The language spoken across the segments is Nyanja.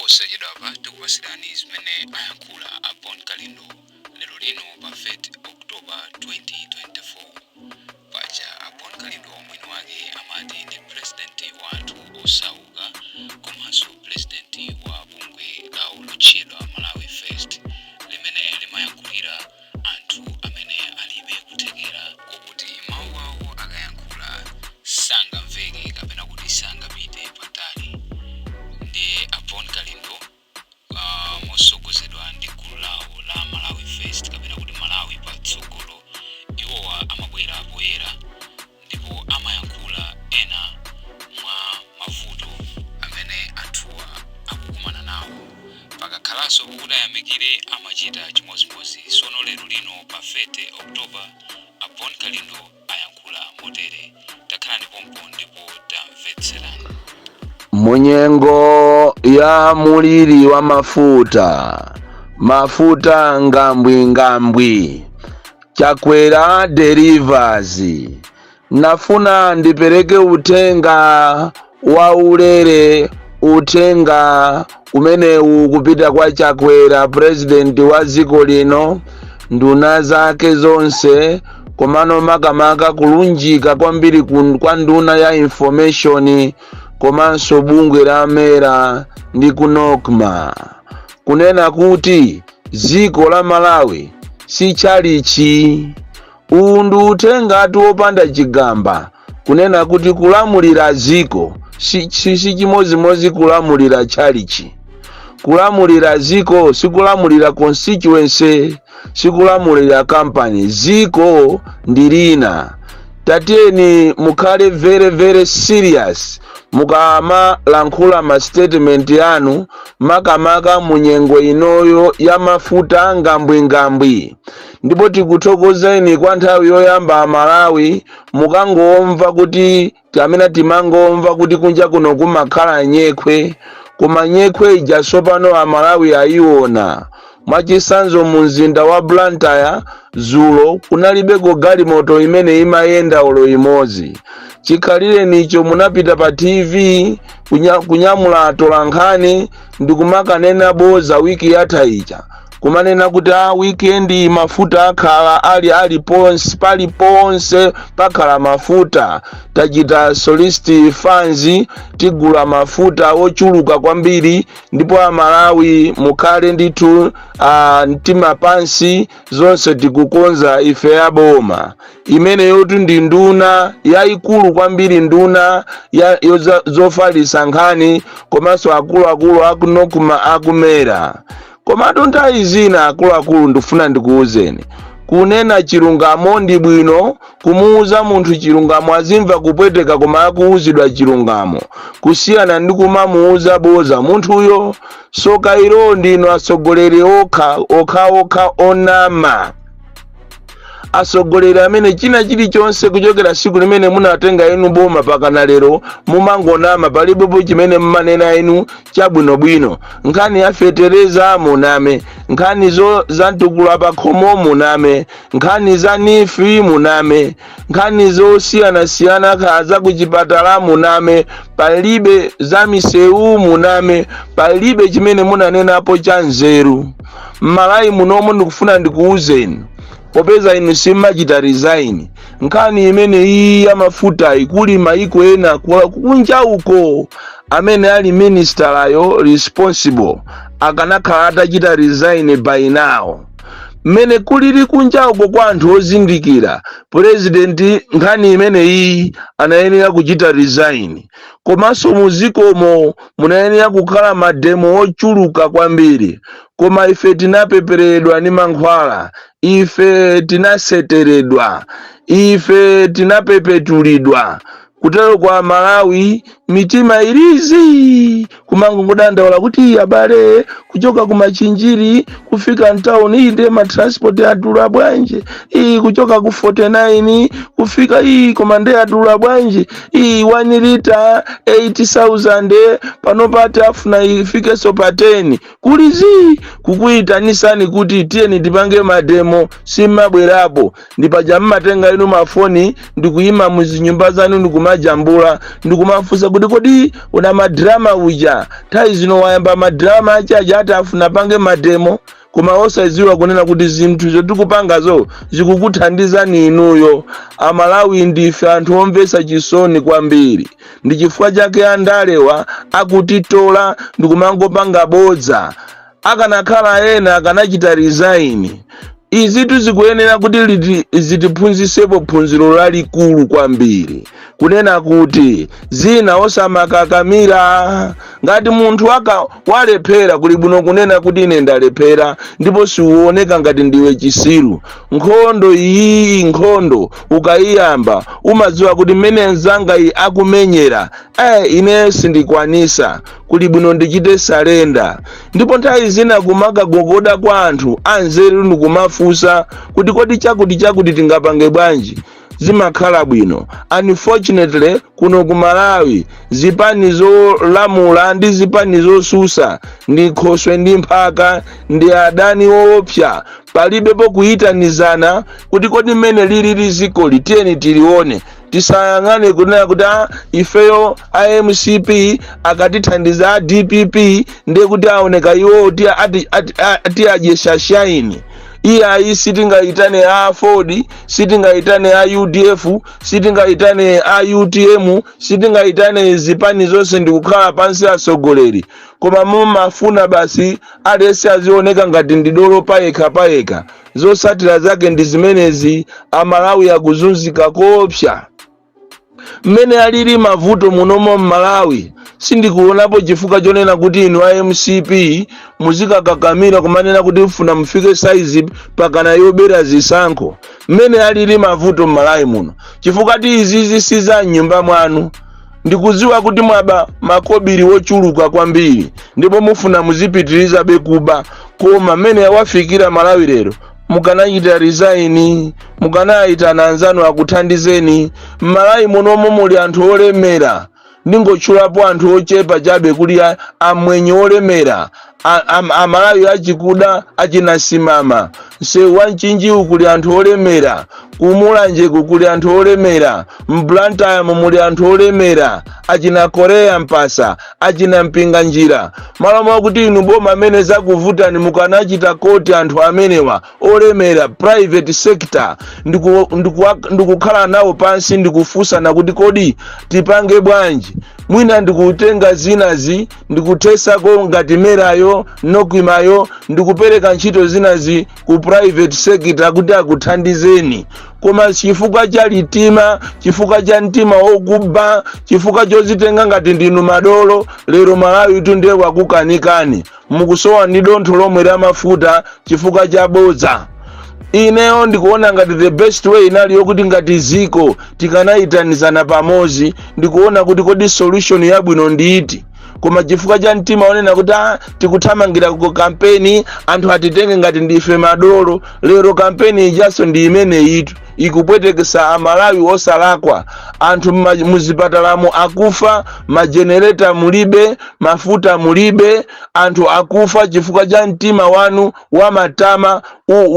Posachedwapa tikupasirani zimene ayankhula a Bon Kalindo lero lino pa 30 October 2024. Paja a Bon Kalindo mwini wake amati ndi president wa anthu osauka komanso president wa bungwe lawo lotchedwa Malawi First, limene limayankhulira anthu amene alibe kuthekera kokuti mawu awo akayankhula sangamveke kapena kuti sangapite patali. Ndiye a Bon Kalindo, mosogozedwa ndi gulu lawo la Malawi First kapena kuti Malawi Patsogolo, iwowa amabwera poyera ndipo amayankhula ena mwa mavuto amene anthuwa akukumana nawo. Pakakhalanso kuti ayamikire, amachita chimodzimodzi. Sono lero lino pa 30 October a Bon Kalindo ayankhula motere. Takhalani pompo ndipo tamvetserani. Munyengo ya muliri wa mafuta, mafuta ngambwi ngambwi, Chakwera delivers. Nafuna ndipereke uthenga wa ulere, uthenga umenewu kupita kwa Chakwera, president wa dziko lino, nduna zake zonse, komano makamaka kulunjika kwambiri kwa nduna ya information komanso bungwe la MERA ndi ku NOCMA, kunena kuti dziko la Malawi si chalichi. Uwu ndi uthengatu wopanda chigamba, kunena kuti kulamulira dziko si chimodzimodzi kulamulira chalichi. Kulamulira dziko sikulamulira constituency, sikulamulira company. Dziko ndi lina. Tatiyeni mukhale very very serious mukamalankhula ma statement yanu, makamaka munyengo inoyo ya mafuta ngambwingambwi. Ndipo tikuthokozeni kwa nthawi yoyamba Amalawi mukangomva kuti amene timangomva kuti kunja kuno kumakhala nyekhwe, koma nyekhwe ija tsopano Amalawi ayiona. Mwachitsanzo, mu mzinda wa Blantyre dzulo kunalibeko galimoto imene imayenda olo imodzi. Chikhalirenicho munapita pa TV kunyamula atolankhani ndikumakanena boza wiki yatha ija, kumanena kuti a weekend mafuta akhala ali ponse, paliponse pakhala mafuta, tachita solicit funds, tigula mafuta ochuluka kwambiri, ndipo Amalawi mukhale ndithu mtima pansi, zonse tikukonza ife aboma. Imeneyotu ndi nduna yayikulu kwambiri, nduna ya zofalitsa nkhani komanso akuluakulu aku NOCMA, aku MERA. Komatu nthawi zina, akuluakulu, ndifuna ndikuwuzeni, kunena chilungamo ndi bwino. Kumuuza munthu chilungamo, azimva kupweteka koma akuwuzidwa chilungamo, kusiyana ndi kumamuuza boza munthuyo. Soka ilo ndinu atsogoleri okha okhaokha onama, atsogoleri amene china chilichonse kuchokera siku limene munatenga inu boma pakana lero mumangonama. Palibepo chimene mmanena inu chabwinobwino. Nkhani ya fetereza muname, nkhani zo za mtukula pakhomo muname, nkhani za NEEF muname, nkhani zosiyanasiyana khala za kuchipatala muname, palibe za misewu muname, palibe chimene munanenapo cha nzeru m'Malawi munomo. Ndikufuna ndikuwuzeni, popeza inu simmachita resign, nkhani imene iyi ya mafuta ikuli maiko ena kunja uko, amene ali ministerayo responsible akanakhala atachita resign by now. Mmene kulili kunja uko kwa anthu ozindikira, president nkhani imene iyi anayenera kuchita resign, komanso muzikomo munayenera kukhala ma demo ochuluka kwambiri. Koma ife tinapeperedwa ndi mankhwala, ife tinaseteredwa, ife tinapepetulidwa. Kutero kwa Malawi mitima ilizi kumangodandaula kuti abale, kuchoka kumachinjiri kufika mtown iyi ndiye ma transport adula bwanji? Iyi kuchoka ku 49 kufika iyi, koma ndiye adula bwanji? Iyi 1 lita 8000, pano pati afuna ifikeso pa 10. Kulizi kukuyitanisani kuti tiyeni tipange ma demo, simmabwerapo. Ndipaja mmatenga inu mafoni ndikuyima muzinyumba zanu ndikumajambula ndikumafunsa kuti kodi una madrama uja. Nthawi zino wayamba madrama achaja ati afuna pange mademo, koma osadziwa kunena kuti zinthu zotikupangazo zikukuthandizani inuyo. Amalawi ndife anthu omvetsa chisoni kwambiri. Ndi chifukwa chake andalewa akutitola ndikumangopanga bodza. Akanakhala ena akanachita resign. Izitu zikuyenera kuti zitiphunzisepo phunziro lalikulu kwambiri, kunena kuti zina osamakakamira. Ngati munthu aka walephera, kuli bwino kunena kuti ine ndalephera, ndipo siuoneka ngati ndiwe chisiru. Nkhondo iyi, nkhondo ukayiyamba, umadziwa kuti mmene mzanga iyi akumenyera, ine sindikwanisa, kuli bwino ndichite surrender. Ndipo nthawi zina kumakagogoda kwa anthu anzeru ndikumafunsa kuti kodi chakuti chakuti tingapange bwanji, zimakhala bwino. Unfortunately, kuno ku Malawi zipani zolamula ndi zipani zosusa ndi khoswe ndi mphaka, ndi adani woopsa. Palibepo kuyitanizana kuti kodi mmene lilili zikoli, tiyeni tilione. Tisayang'ane kunena kuti ifeyo a MCP akatithandiza a DPP, ndiye kuti aoneka iwo tiadyesa shaini. Iyayi, sitingayitane a AFORD, sitingayitane a UDF, sitingayitane a UTM, sitingayitane zipani zonse ndikukhala pansi atsogoleri. Koma mumafuna basi aliyense azioneka ngati ndi dolo payekha payekha. Zotsatira zake ndi zimenezi. Amalawi akuzunzika koopsa. Mmene alili mavuto munomo mMalawi, sindikuonapo chifukwa chonena kuti inu a MCP muzikakakamira kumanena kuti mfuna mufike saizi pakana yobera zisankho, mmene alili mavuto mMalawi muno, chifukwa ti izizi si za mnyumba mwanu. Ndikudziwa kuti mwaba makobiri wochuluka kwambiri ndipo mufuna muzipitirizabe kuba, koma mmene awafikira Malawi lero, mukanachita resign, mukanayitana anzanu akuthandizeni. M'Malawi munomo muli anthu olemera. Ndingotchulapo anthu ochepa chabe. Kuli amwenye olemera, Amalawi achikuda achinasimama. Msewu wa Mchinjiwu kuli anthu olemera, kumulanjeku kuli anthu olemera, mBlantyremo muli anthu olemera, achina Korea Mpasa, achina Mpinga Njira. Malo mwakuti inu boma amene zakuvutani, mukanachita koti anthu amenewa olemera, private sector, ndikukhala nawo pansi ndikufunsana kuti kodi tipange bwanji, mwina ndikutenga zinazi ndikuthesako ngati MERAyo, NOCMAyo, ndikupereka ntchito zinazi ku private sector kuti akuthandizeni. Koma chifukwa cha litima, chifukwa cha mtima wokuba, chifukwa chozitenga ngati ndinu madolo, lero Malawi tu ndiye wakukanikani. Mukusowa ndi dontho lomwe la mafuta chifukwa cha bodza. Ineyo ndikuona ngati the best way inali yokuti ngati ziko tikanayitanizana pamodzi ndikuona kuti kodi solution yabwino ndiiti. Koma chifukwa cha mtima onena kuti tikuthamangira ku kampeni, anthu atitenge ngati ndife madolo, lero kampeni ijaso ndi imene itu ikupwetekesa Amalawi osalakwa. Anthu muzipatalamo akufa, majenereta mulibe, mafuta mulibe, anthu akufa chifukwa cha mtima wanu wa matama,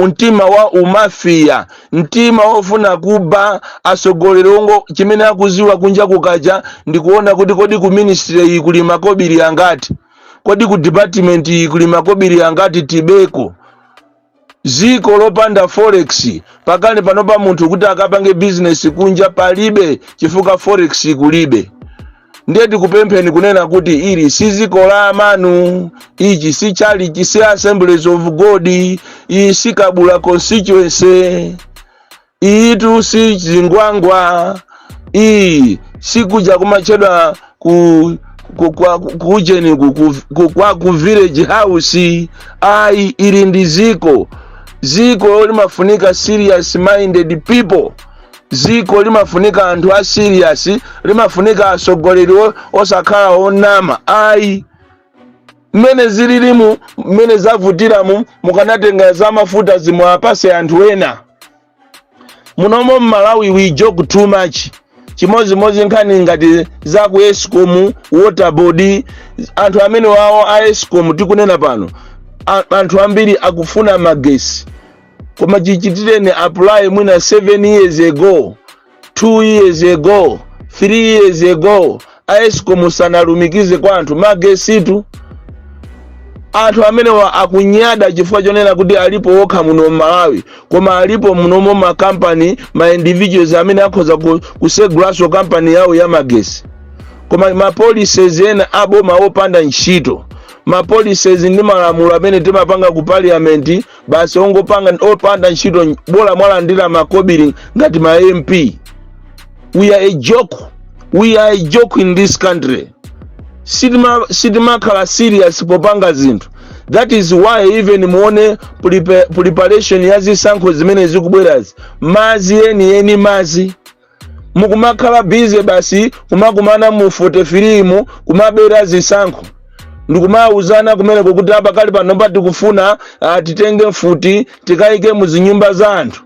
mtima wa umafiya, mtima wofuna kuba. Atsogoleri ongo chimene akuziwa kunja kukaja ndikuona kuti kodi ku ministry iyi kuli makobiri angati, kodi ku department iyi kuli makobiri angati, tibeko. Ziko lopanda forex pakali panopa, munthu kuti akapange business kunja palibe chifukwa forex kulibe. Ndiye tikupempheni kunena kuti ili si ziko la amanu, ichi si chalichi, si Assemblies of God, iyi si Kabula constituency, iyitu si Zingwangwa, iyi sikuja kumatchedwa ku kujeni ku village house, ayi. Ili ndi ziko. Ziko limafunika serious minded people. Ziko limafunika anthu a serious, limafunika atsogoleri osakhala onama, ayi. Mmene zililimu, mmene zavutiramu, mukanatenga za mafuta zimwapase anthu ena. Munomo mMalawi we joke too much. Chimodzimodzi nkhani ngati za ku ESCOM, Water Board. Anthu amene wawo a ESCOM tikunena pano, anthu ambiri akufuna magesi, koma chichitireni apply mwina 7 years ago, 2 years ago, 3 years ago, A Escom sanalumikize kwa anthu magesitu. Anthu amenewa akunyada chifukwa chonena kuti alipo okha muno mMalawi, koma alipo munomo makampani, ma individuals amene akhoza kusegulanso kampani yawo ya magesi. Koma ma policies ena aboma opanda ntchito, ma policies ndi malamulo amene timapanga ku parliament, basi ongopanga opanda ntchito, bola mwalandira makobiri ngati ma MP. We are a joke, we are a joke in this country. Sitimakhala serious popanga zinthu. That is why even muone preparation ya zisankho zimene zikubwerazi, mazi eni eni mazi. Mukumakhala busy basi kumakumana mu 43 mu kumabera zisankho, ndikumauzana kumeneko kuti apa kali pano tikufuna titenge mfuti tikayike mu zinyumba za anthu.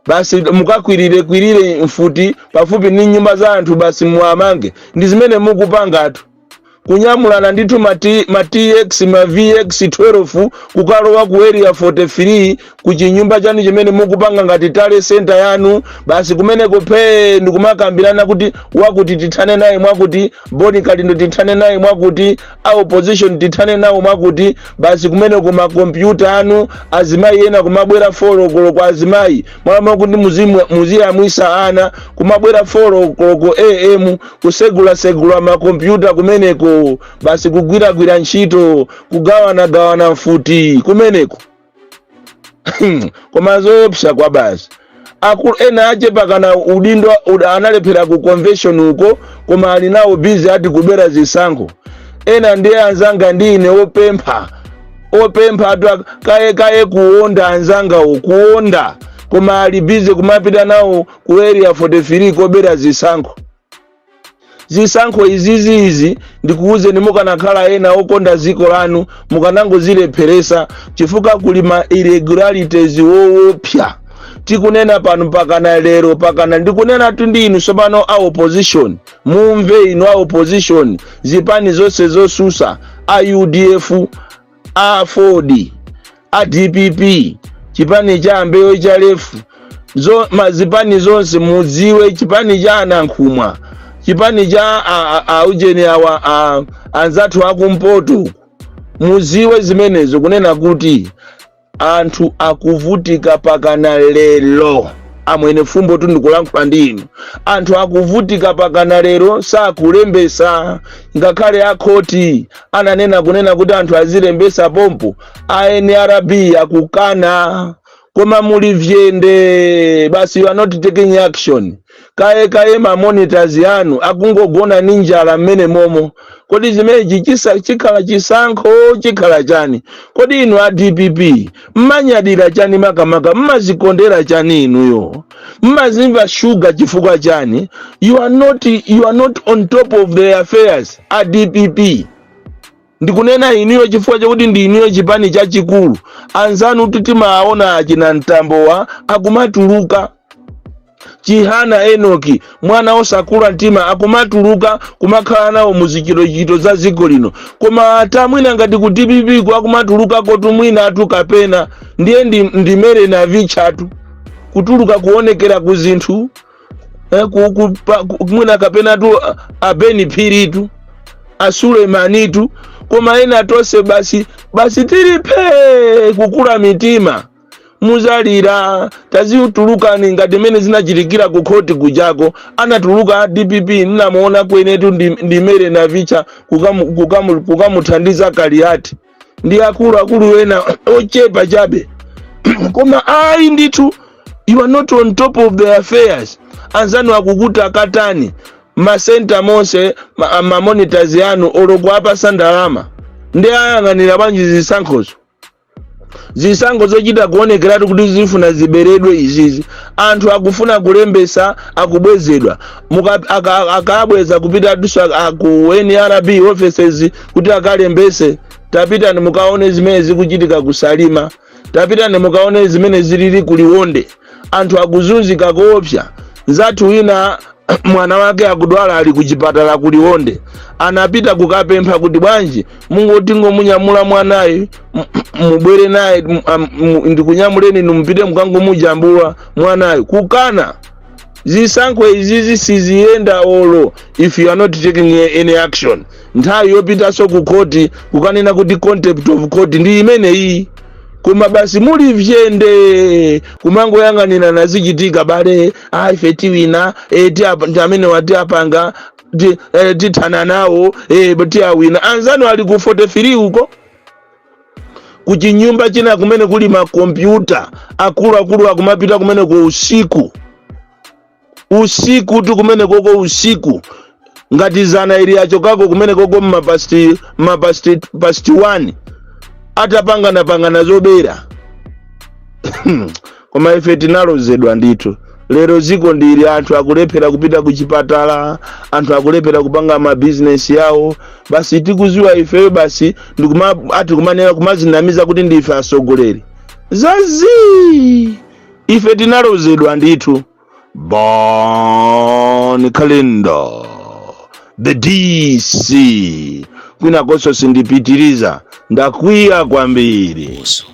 Basi mukakwirire kwirire mfuti pafupi ndi nyumba za anthu, basi muamange. Ndi zimene mukupangatu, kunyamulana ndithu ma TX, ma VX 12, kukalowa ku Area 43, ku chinyumba chanu chimene mukupanga ngati tally center yanu. Basi kumeneko phee, ndikumakambirana kuti wakuti tithane naye mwakuti, Boni Kalindo tithane naye mwakuti, a opposition tithane nawo mwakuti. Basi kumeneko makompyuta anu, azimayi ena kumabwera 4 koloko, azimayi mwalama kuti muziyamwisa ana, kumabwera 4 koloko am kusegulasegula makompyuta kumeneko, basi kugwiragwira ntchito, kugawanagawana mfuti kumeneko. Koma zoopsa kwa basi. Akulu ena achepa kana udindo analephera ku convention uko, koma ali nawo busy ati kubera zisankho. Ena ndiye anzanga ndi ine opempha, opempha atu kaye kaye kuonda, anzangawo kuonda, koma ali busy kumapita nawo ku Area 43 kobera zisankho. Zisankho izizi izi, ndikuwuzeni, mukanakhala ena okonda dziko lanu mukanangozilepheresa, chifukwa kuli ma irregularities woopsa. Tikunena pano, pakana lero, pakana ndikunena tu ndi inu tsopano a opposition, mumve inu a opposition, zipani zonse zosusa, a UDF, a Ford, a DPP, chipani cha Mbewe cha Lefu, mazipani zonse mudziwe, chipani cha Anankhumwa, chipani cha aujeni awa anzathu akumpoto, mudziwe zimenezo kunena kuti anthu akuvutika pakana lero. Amwene fumbo tu ndikulankhula ndi inu. Anthu akuvutika pakana lero, sakulembesa. Ngakhale akhoti ananena kunena kuti anthu azilembesa pompo, a NRB akukana, koma muli vyende basi, you are not taking action. Kaye kaye ma monitors yanu akungogona ndi njala mmene momo. Kodi zimenechi chikhala chisankho chikhala chani? Kodi inu a DPP mmanyadira chani? Makamaka mmazikondera chani inuyo? Mmazimva shuga chifukwa chani? You are not on top of the affairs, a DPP. Ndikunena inuyo chifukwa chakuti ndi inuyo chipani chachikulu. Anzanu timaona achina Mtambowa akumatuluka, Chihana Enoki, mwana osakula mtima, akumatuluka kumakhala nawo muzichitochito za dziko lino. Koma atamwina ngati ku DPP ku akumatulukako tumwina atu kapena ndiye ndimere na vichatu kutuluka kuonekera ku zinthu, mwina kapena tu abeni phiritu, asulemanitu. Koma ena tonse basi basi tilipe kukula mitima, muzalira. Tazitulukani ngati mene zinachitikira ku khoti kujako, anatuluka a DPP, nnamuona kwenetu ndimere navicha kukamuthandiza Kaliati ndi akuluakulu ena ochepa chabe. Koma ayi ndithu, you are not on top of the affairs. Anzanu akukuta akatani ma center monse, ma monitors yanu oloko apasa ndalama, ndi ayang'anira bwanji zisankhozo? Zisankho zochita kuonekeratu kuti zifuna ziberedwe izizi. Anthu akufuna kulembesa, akubwezedwa. Akabweza kupita tuso ku NRB offices kuti akalembese. Tapitani mukaone zimene zikuchitika kuSalima, tapitani mukaone zimene zilili kuLionde. Anthu akuzunzika koopsa. Nzathu wina mwana wake akudwala, ali kuchipatala kuLionde, anapita kukapempha kuti bwanji mungoti ngomunyamula mwanayi, mubwere naye, ndikunyamuleni inu mupite mukangomujambula mwanayo. Kukana. Zisankho izizi siziyenda olo if you are not taking any action. Nthawi yopitanso ku khoti kukanena kuti contempt of court ndi imeneyi, koma basi muli vyende kumangoyang'anira nazichitika bale. Ah, ife tiwina, ndi amene wati apanga tithana nawo, tiawina. Anzanu ali ku 43 uko kuchinyumba china kumene kuli makompyuta akuluakulu, akumapita kumene ku usiku usiku tu, kumene koko usiku ngati zana ili achokako kumene koko mma past 1 atapangana-pangana zobera. Koma ife tinalozedwa ndithu. Lero ziko ndili, anthu akulephera kupita ku chipatala, anthu akulephera kupanga mabizinesi yawo. Basi tikuziwa ifeyo basi ndikuma ati kumanena kumazinamiza kuti ndife asogoleri zazi. Ife tinalozedwa ndithu. Bon Kalindo, the DC, kwinakonso sindipitiriza, ndakwiya kwambiri. Ndiponso